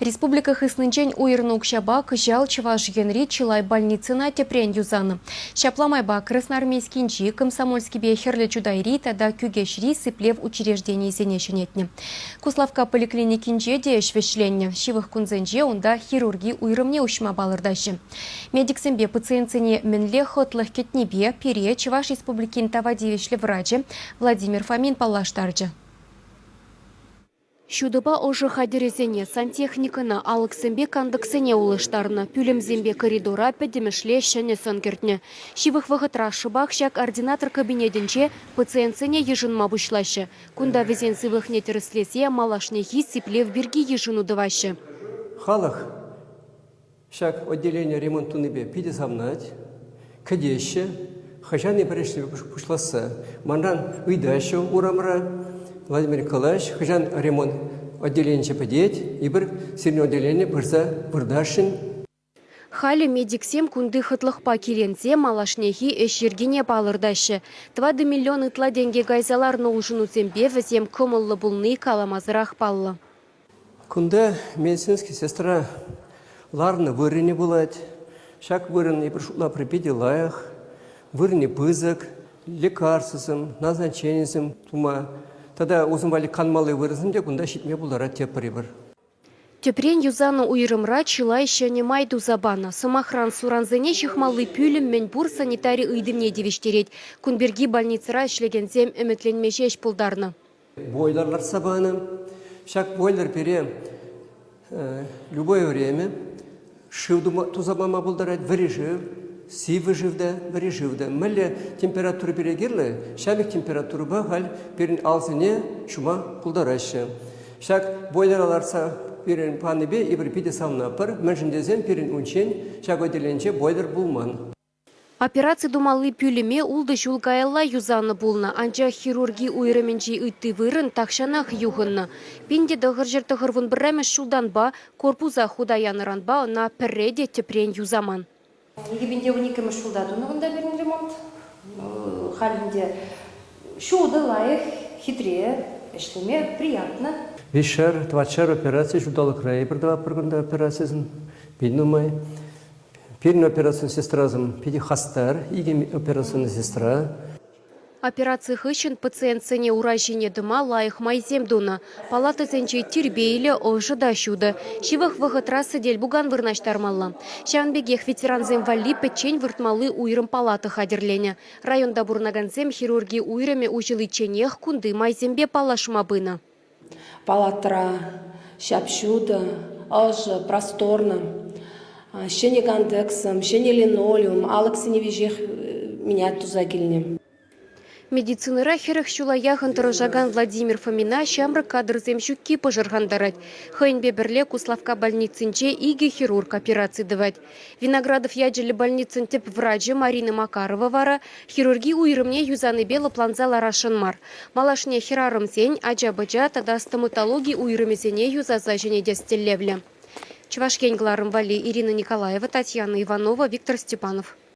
Республика хыснинчен уйӑрнӑ укҫапа кӑҫал Чӑваш Енри чылай больницӑна тӗпрен юсанӑ. Ҫапла майпа Красноармейскинчи, Комсомольскипе Хӗрлӗ Чутайри тата Кӳкеҫри сиплев учрежденийӗсене ҫӗнетнӗ. Куславкка поликлиникинче те ӗҫ вӗҫленнӗ. Ҫывӑх кунсенче унта хирурги уйрӑмне уҫма палӑртаҫҫӗ. Медиксемпе пациентсене мӗнле хӑтлӑх кӗтнипе пире Чӑваш Республикин тава тивӗҫлӗ врачӗ Владимир Фомин паллаштарчӗ. Ҫутӑпа ӑшӑ хатӗрӗсене, сантехникӑна, алӑксемпе кантӑксене улӑштарнӑ, пӳлӗмсемпе коридора пӗтӗмӗшле ҫӗнӗ сӑн кӗртнӗ. Ҫывӑх вӑхӑтра шӑпах ҫак ординатор кабинетӗнче пациентсене йышӑнма пуҫлаҫҫӗ. Кунта вӗсен сывлӑхне тӗрӗслесе малашнехи сиплев пирки йышӑну тӑваҫҫӗ. Халӑх Ҫак отделение ремонт тунипе питӗ савӑнать, кӗтеҫҫӗ. Хӑҫан эпир ӗҫлеме пуҫласса манран ыйтаҫҫӗ урамра. Владимир Николаевич, хӑҫан ремонт отделенийӗ пӗтет, эпир сирӗн отделение пырса выртасшӑн. Халӗ медиксем кунти хӑтлӑхпа киленсе малашнехи ӗҫ йӗркине палӑртаҫҫӗ. 4 миллион ытла тенкӗ кайса ларнӑ улшӑнусемпе вӗсем кӑмӑллӑ пулни каламасӑрах паллӑ. Кунта медицинский сестра ларнӑ вырӑнӗ пулать. Ҫак вырӑн эпир шутлапӑр питӗ лайӑх. Вырӑнӗ пысӑк, лекарствӑсем, назначенисем тума тата усӑн валли канмалли вырӑнсем те кунта ҫитме пултарать тепӗр эпир. Тӗпрен юсанӑ уйрӑмра чылай ҫӗнӗ май туса панӑ. Сӑмахран, сурансене ҫыхмалли пӳлӗм мӗнпур санитари ыйтӑвне тивӗҫтерет. Кун пирки больницӑра ӗҫлекенсем ӗмӗтленме ҫеҫ пултарнӑ. Бойлер лартса панӑ. Ҫак бойлер пире любое время шыв туса пама пултарать. Вӗри шыв, сивӗ шыв та, вӗри шыв та. Мӗнле температура пире кирлӗ, ҫав пек температурӑпа халь пирӗн алсене ҫума пултараҫҫӗ. Ҫак бойлера лартса пирӗн панипе эпир питӗ савӑнатпӑр, мӗншӗн тесен пирӗн унччен ҫак отделенинче бойлер пулман. Операци тумалли пӳлӗме ултӑ ҫул каялла юсанӑ пулнӑ, анчах хирурги уйрӑмӗнчи ытти вырӑн тахҫанах юхӑннӑ. 1991 ҫултанпа корпуса хута янӑранпа ӑна пӗрре те тӗпрен юсаман. 2012 ҫулта тунӑ кунта пирӗн ремонт. Халь ӗнтӗ ҫутӑ лайӑх, хитре, ӗҫлеме приятно. Виҫшер, тӑватшар операци ҫулталӑкра эпир тӑватпӑр кунта операцисем. Пит нумай. Пирӗн операцин сестрасем питӗ хастар, икӗ операционнӑй сестра. Операци хыҫҫӑн пациентсене ура ҫине тӑма лайӑх майсем тунӑ. Палатӑсенче тирпейлӗ, ӑшӑ та ҫутӑ. Ҫывӑх вӑхӑтра сӗтел-пукан вырнаҫтармалла. Ҫавӑн пекех ветерансем валли пӗччен выртмалли уйрӑм палата хатӗрленӗ. Районта пурӑнакансем хирурги уйрӑмӗ уҫӑличченех кунти майсемпе паллашма пынӑ. Палатӑра ҫап-ҫутӑ, ӑшӑ, просторно. Ҫӗнӗ кантӑксем, ҫӗнӗ линолеум, алӑксене веҫех менять туса килнӗ. Медицинӑра 40 ҫула яхӑн тӑрӑшакан Владимир Фомина ҫамрӑк кадрсем ҫукки пӑшӑрхантарать. Хӑйӗнпе пӗрле Куславкка больницинче икӗ хирург операци тӑвать. Виноградов ячӗллӗ больницӑн тӗп врачӗ Марина Макарова вара хирурги уйрӑмне юсанипе лӑпланса ларасшӑн мар. Малашне хӗрарӑмсен, ача-пӑча тата стоматологи уйрӑмӗсене юсаса ҫӗнетес тӗллевлӗ. Чӑваш Ен кӑларӑм валли Ирина Николаева, Татьяна Иванова, Виктор Степанов.